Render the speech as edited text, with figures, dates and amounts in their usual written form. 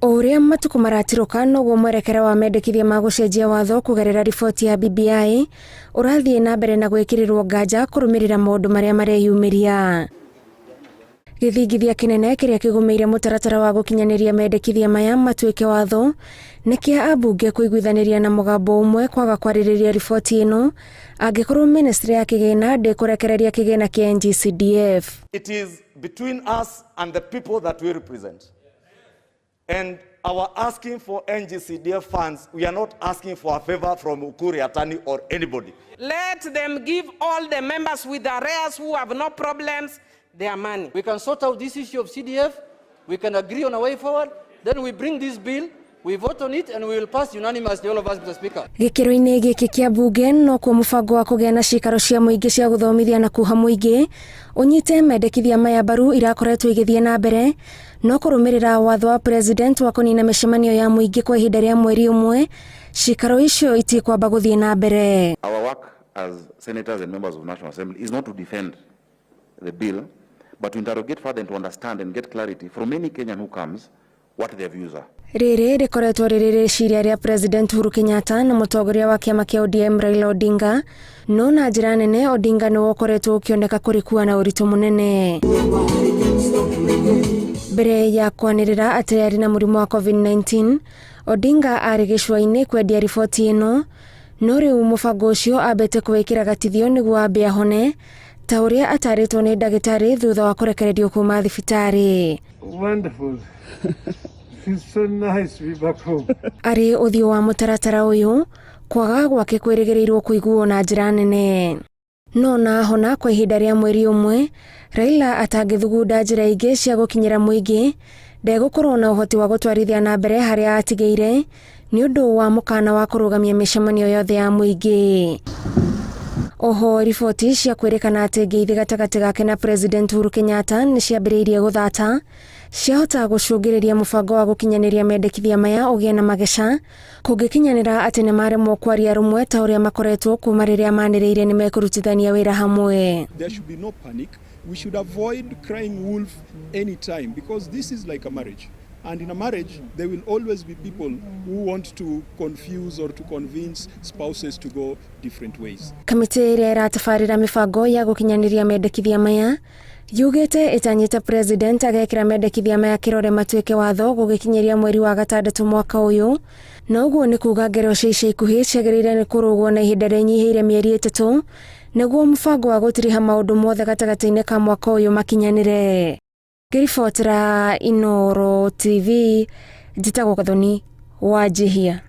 O ũrĩa matukũ maratirũka noguo mwerekera wa mendekithia ma gũcenjia watho kũgerera riboti ya BBI ũrathiĩ na mbere na gwĩkĩrĩrwo nganja kũrũmĩrĩra maũndũ marĩa mareyumĩria. Gĩthingithia kĩnene kĩrĩa kĩgũmĩire mũtaratara wa gũkinyanĩria mendekithia maya matuĩke watho nĩ kĩa ambunge kũiguithanĩria na mũgambo ũmwe kwaga kwarĩrĩria riboti ĩno angĩkorwo ministry ya kĩgĩna ndĩkũrekereria kĩgĩna kĩa NGCDF. It is between us and the people that we represent. And our asking for NGCDF funds, we are not asking for a favor from Ukur Yatani or anybody. Let them give all the members with arrears who have no problems their money. We can sort out this issue of CDF, we can agree on a way forward, then we bring this bill, we vote on it and we will pass unanimously, all of us, Mr. Speaker. Gĩkĩro-inĩ gĩkĩ kĩa mbunge nokuo mũbango wa kũgĩa na cikaro cia mũingĩ cia gũthomithia na kuha mũingĩ ũnyite mendekithia maya mbaru irakoretwo igĩthiĩ na mbere no kũrũmĩrĩra watho wa president wa kũnina mĩcemanio ya mũingĩ kwa ihinda rĩa mweri ũmwe, cikaro icio itikwamba gũthiĩ na mbere. Our work as senators and members of National Assembly is not to defend the bill, but to interrogate further and to understand and get clarity from any Kenyan who comes what their views are. Rĩrĩ rĩkoretwo rĩrĩ rĩciria rĩa President Uhuru Kenyatta na mũtongoria wa kĩama kĩa ODM Raila Odinga, no na njĩra nene Odinga nĩwe ũkoretwo ũkĩoneka kũrĩkua na ũritũ mũnene. Mbere ya kwanĩrĩra atĩ arĩ na mũrimũ wa COVID-19, Odinga arĩ gĩcũa-inĩ kwendia riboti ĩno, no rĩu mũbango ũcio ambĩte kũwĩkĩra gatithio nĩguo ambe ahone ta ũrĩa atarĩtwo nĩ ndagĩtarĩ thutha wa kũrekererio kuma thibitarĩ. Wonderful. Feels so nice to be back home. Arĩ ũthiũ wa mũtaratara ũyũ, kwaga gwake kwĩrĩgĩrĩirwo kũiguo na njĩra nene. No na ahona kwa ihinda rĩa mweri ũmwe, Raila atangĩthugunda njĩra ingĩ cia gũkinyĩra mũingĩ, ndegũkorwo na ũhoti wa gũtwarithia na mbere harĩa atigĩire nĩ ũndũ wa mũkana wa kũrũgamia mĩcemanio yothe ya mũingĩ. Oho, riboti cia kwĩrĩkana atĩ ngeithi gatagatĩ gake na President Uhuru Kenyatta nĩ ciambĩrĩirie gũthata ciahota gũcũngĩrĩria mũbango wa gũkinyanĩria mendekithia maya ũgĩe na mageca kũngĩkinyanĩra atĩ nĩ maremwo kwaria rũmwe ta ũrĩa makoretwo kuma rĩrĩa manĩrĩire nĩ mekũrutithania wĩra hamwe. There should be no panic. We should avoid crying wolf anytime because this is like a marriage. And in a marriage, there will always be people who want to confuse or to convince spouses to go different ways. Kamĩtĩ ĩrĩa ĩratabarĩra mĩbango ya gũkinyanĩria mendekithia maya yugĩte ĩtanyĩte president agekĩra mendekithia maya kĩrore matuĩke watho gũgĩkinyĩria mweri wa gatandatũ mwaka ũyũ, na ũguo nĩ kuga ngero cia ica ikuhĩ ciagĩrĩire nĩ kũrũgwo na ihinda rĩnyihĩire mĩeri 3 nĩguo mũbango wa gũtiriha maũndũ mothe gatagatĩ-inĩ ka mwaka ũyũ makinyanĩre. Ngĩribotera Inooro TV, njĩtagwo Gathoni Wanjihia.